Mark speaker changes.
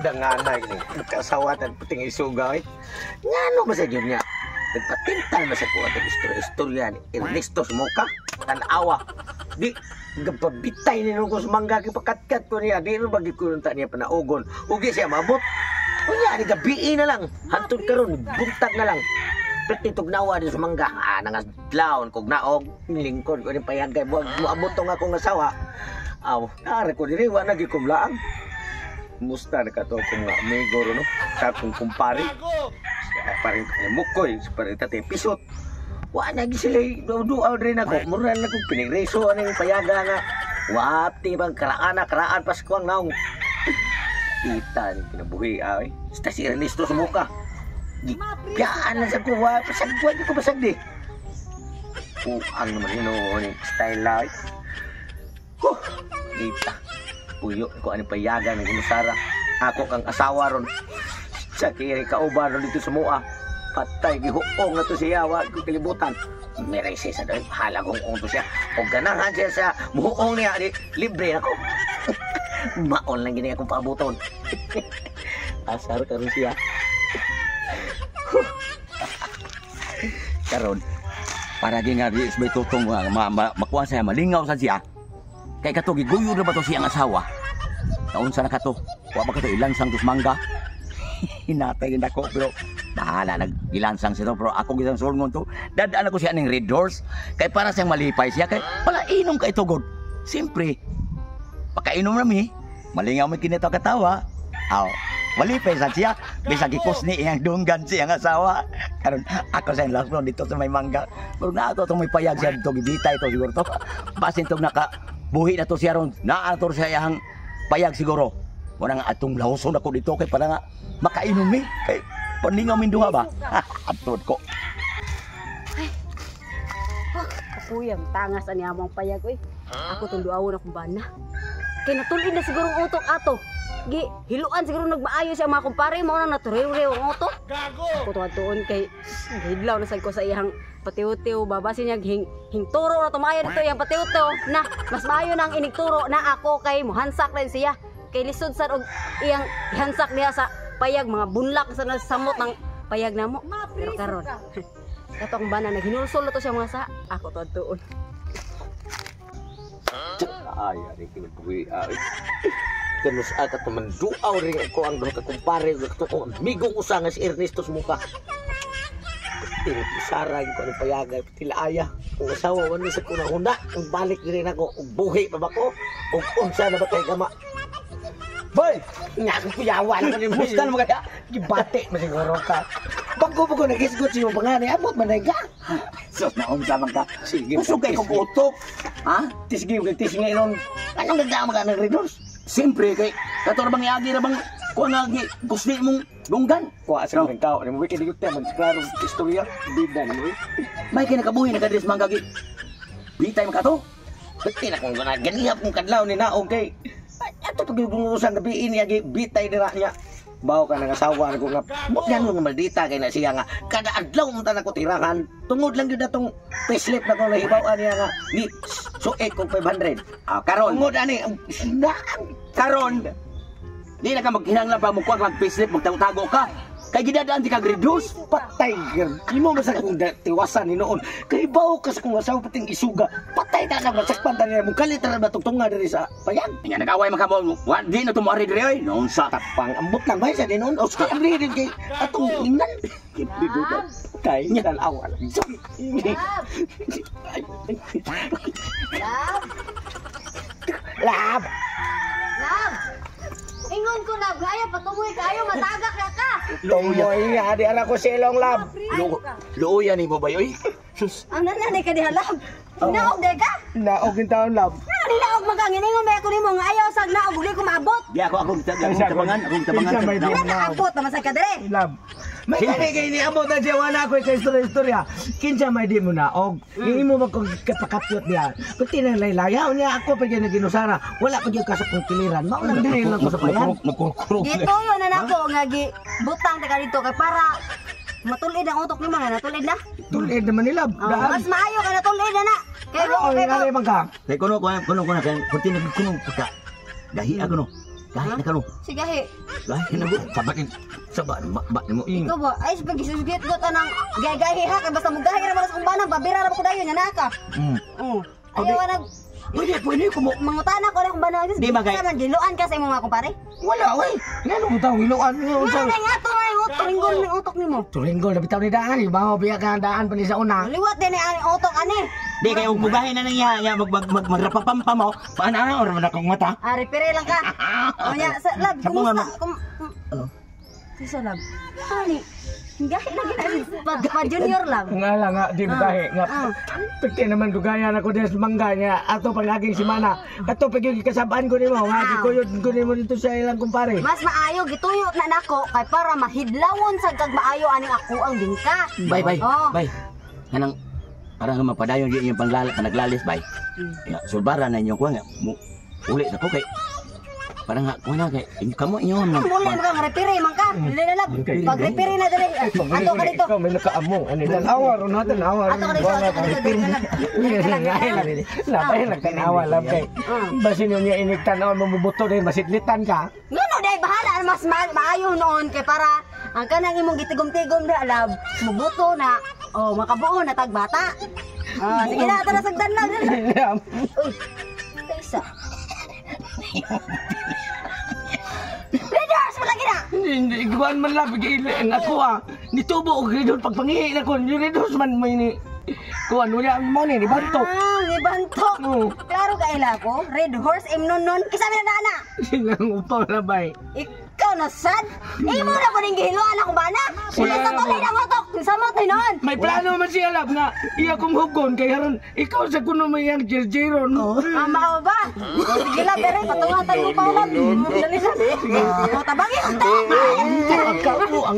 Speaker 1: Danganay ni magkasawatan puting isuga eh. Ngano ba sa gyud niya? Nagpatintal ba sa kuha itong istorya-istorya ni Ernesto Smoka? Tanawa. Di, gapabitay ni nung sa mangga kipakatkat ko niya. Di rin bagi ko niya panaugon. Ugi siya mabot. Unya, ni gabii na lang. Hantod karon, buntag na lang. Pati tugnawa din sa mangga. Ah, nangadlaon kog naog. Lingkod ko ni payag kay buwag moabot tong akong asawa. Aw, nare ko diri wa na gikumlaang. Musta na ka to akong nga amigo ro, no? Sa akong kumpare. Siya paring mukoy, sa paring tatay pisot. Wa na gi sila duaw rin ako. Mura na kong pinigreso aning payaga nga. Wati bang karaan na karaan Pasko ang naong. Kita ni kinabuhi ay. Basta si Ernesto sumuka. Gipiyaan lang sa kuwa. Pasag buwan ko pasag di. Puang naman hinuon yung style lang. Huh! Kita. Puyo ko ani payaga ng inusara. Ako kang asawa ron. Sa kaya kauban ron dito sa mua. Patay gihuong na to siya wa ko kalibutan. Meray siya sa doon. Halagong ong to siya. O ganahan siya sa muhuong niya di libre ako. Maon lang gini akong paabuton. Asar karon siya.
Speaker 2: Karon para gi nga di may tutong ma, ma, makuha siya malingaw sa siya. Kay kato giguyod na ba to siyang asawa? Taon sa na kato? Wa ba kato ilansang tos mangga? Hinatay gid ako pero bahala nag ilansang siya to pero ako gisang sulngon to. Dadaan ako siya ning Red Horse kay para siyang malipay siya kay pala inom kay tugod. Siyempre pakainom nami malingaw mi kini to katawa. Aw, malipay sa siya bisag gikusni iyang dunggan siyang asawa. Karon ako sa last dito sa may mangga. Pero naa to may payag siya dito gibitay to siguro to. Basin tong naka buhi na to siya ron. Naa to siya iyang payag siguro. Wala nga atong lahuson ako dito kay para nga makainom mi. Kay paningaw min duha ba? Atod ko.
Speaker 3: Kapuyang tangas ani among payag oy. Ako tong duawon akong bana. Kay natulid na siguro ang utok ato. Gi hiluan siguro nagmaayo siya mga kumpare mao na naturew-rew ang utok. Gago. Ako to atuon kay hidlaw na sad ko sa iyang patiw-tiw babasin niya hing hingturo na tumayo dito iyang patiw-tiw na mas maayo na ang inigturo na ako kay mohansak rin siya. Kay lisod sad og iyang ihansak niya sa payag mga bunlak sa samot ng payag namo. Pero karon katong bana naghinulsol na to siya mga sa ako to atuon.
Speaker 1: Ay, ari kinabuhi ay. Kanus aka tumanduaw rin ako ang duha ka kumpare ug akong amigong usa nga si Ernesto Smuka. Tinusara ko ang payaga tilaaya. Kung asawa wala sa kuna huna, ang balik rin ako ug buhi pa ba ko? Ug unsa na ba kay gama?
Speaker 2: Boy,
Speaker 1: Nga akong kuyawan ko ni
Speaker 2: musta na kaya?
Speaker 1: Gibate man siguro ka. Bago pa ko nagisgot si imong pangani, abot man ka.
Speaker 2: Sus na unsa man ka.
Speaker 1: Sige,
Speaker 2: Usog kay kong utok. Ha?
Speaker 1: Tisgi kay tisgi nun. Anong gagama ka ng Red Horse?
Speaker 2: Siyempre kay kato ra bang iagi ra bang kuha nga gi kusni mong dunggan.
Speaker 1: Kuha sa kong tao, ni mo kay di ko magklaro istorya, bida ni mo.
Speaker 2: May kay nakabuhi nagka diri sa mangga gi. Bitay man ka to.
Speaker 1: Pati na kung gana ganihap kong kadlaw ni naog kay ato pag gungusang gabi niya gi bitay dira niya. Bawo ka nang asawa ko nga mo gano nga maldita kay na siya nga kada adlaw mo tanan ko tirahan. Tungod lang gyud atong payslip na ko nahibaw-an niya nga ni suek kog 500.
Speaker 2: Ah, karon.
Speaker 1: Tungod ani na
Speaker 2: Karon. Di na ka maghinanglan pa mo kuha mag payslip magtago-tago ka. Kay gidadaan di kag reduce.
Speaker 1: Patay girl. Imo man sa kong tiwasan ni noon. Kay bawo ka sa kong asawa pating isuga. Patay na nang masakpan ta niya mo kalit ra ba tungtunga diri sa payag.
Speaker 2: Nga nag-away man ka mo. Wa di na tumuari diri oy. Naunsa.
Speaker 1: Tapang ambot lang bay sa dinon. O sa abri din kay atong ingnan. Kay tan-awa lang.
Speaker 3: Love,
Speaker 1: Lab.
Speaker 3: love. Ingon ko na, gaya patumoy kayo matagak na ka.
Speaker 1: Tumoy nga di ara ko silong lab.
Speaker 2: Luoya ni mo bay oy. Sus.
Speaker 3: Ang nananay ka diha love. Naog day ka.
Speaker 1: Naog yung taon lab.
Speaker 3: Nga naog man ka nginingon may ako nimo nga ayaw sag naog uli ko maabot.
Speaker 2: Di ako akong tabangan, akong tabangan.
Speaker 3: Nga naabot naman sa ka dire.
Speaker 1: Lab. May kani kay ni abot na siya wala ko sa istorya istorya. Kinsa may di mo naog. Yung imo man kong kapakapyot niya. Pati nang laylayaw niya ako pa gyud ginusara. Wala pa gyud ka sa kong kiliran. Mao lang dili lang ko sa payag.
Speaker 2: Nagkurkurog.
Speaker 3: Gituyo na nako nga gi butang ta ka dito kay para matulid ang utok nimo na natulid na.
Speaker 1: Tulid naman ni lab.
Speaker 3: Oh, mas maayo ka natulid na na. Kay
Speaker 1: Ano
Speaker 3: kay
Speaker 1: ang man ka?
Speaker 2: Kay kuno kuno kuno kuno kay kunti na kuno pagka. Gahi ako no. Gahi na kano.
Speaker 3: Sige, he.
Speaker 2: Gahi na ko. Sabat ni sabat ba ba nimo.
Speaker 3: Ikaw ba? Ay, sa pagkisusgit ko tanang gay-gahi ha. Kay basta mo gahi ra man sa kong banang, pabira ra ba ko dayon, yan na ka. Oo. Ayaw nag
Speaker 2: Pwede pwede ko mo.
Speaker 3: mangutana ko na akong banang.
Speaker 2: Di ba, kay-
Speaker 3: Man, giluan ka sa imong mga kumpare.
Speaker 1: Wala oy. Ngano mo taw hiluan niyo
Speaker 3: Nga
Speaker 1: sa
Speaker 3: na nga to nga yung utok, ringgol ng utok nimo.
Speaker 1: Turinggol na bitaw ni daan, ibaw biya ka ang daan pa ni sa una.
Speaker 3: Liwat din ang utok ani.
Speaker 2: Di kay og mugahi na nang iya ya mag mag mag magrapapampam mo. Paana or man akong mata.
Speaker 3: Ah, referee lang ka. O nya, sa lab,
Speaker 2: Sa bunga
Speaker 3: kumusta?
Speaker 2: mo.
Speaker 3: Kum Sisa lab. Ani. Gahi lagi na pa junior lab.
Speaker 1: Nga lang nga, di mo gahi nga. Pagti naman dugayan ako din sa mangga niya. Ato pag laging simana. Ato pag yung kasabaan ko nimo, nga gikuyod ko nimo dito sa ilang kumpare.
Speaker 3: Mas maayo gituyo na nako kay para mahidlawon sa kag maayo aning ako ang bingka.
Speaker 2: Bay bay.
Speaker 3: Oh.
Speaker 2: Bay. Kanang para nga mapadayon gyud inyong panglala panaglalis bay. Ya, sulbara na inyong kuha nga. Uli sa ko kay parang nga kuha na kay inyo kamo inyo man.
Speaker 3: Muli man kang referee man ka. Dili na lab. Pag referee na dili. Ato ka dito.
Speaker 1: Ikaw may nakaamong. Ano, tanawa ron ha, tanawa ron.
Speaker 3: Ato ka dito, ato ka dito. Dili na lab. Dili ka lab.
Speaker 1: Labay lang tanawa lang kay. Basin yun niya inig tanawa mamubuto din, masitlitan ka.
Speaker 3: Ngano day bahala mas maayo noon kay para ang kanang imong gitigom-tigom na lab mubuto na oh makabuo na tag bata. Ah, sige na tara sagdan lang. Uy, kaisa. Leaders, malagi na!
Speaker 1: Hindi, hindi, iguan man lang, bigay ang ako ah. Nitubo og ridon pagpangihi na ko, yung ridon man may ni. Kuan, wala ang mo ni, ni bantok.
Speaker 3: Ah, ni bantok.
Speaker 1: Oo.
Speaker 3: Klaro ka ila ko. Red horse imnon nun. Kisa mi na na.
Speaker 1: Silang upaw na bay.
Speaker 3: Ikaw na sad. Imo na po ning gihiluan ako ba na?
Speaker 1: Sila
Speaker 3: Wala sa
Speaker 1: na
Speaker 3: tulay
Speaker 1: po.
Speaker 3: ng utok. Samot hinon.
Speaker 1: May plano man siya lab nga iya kong hugon kay haron ikaw sa kuno may yang jirjiron.
Speaker 3: Ah, mao ba? O, sige lang, pero patungan tayo pa ulan. Dali lang. O, tabangin.
Speaker 1: Ang kaupo ang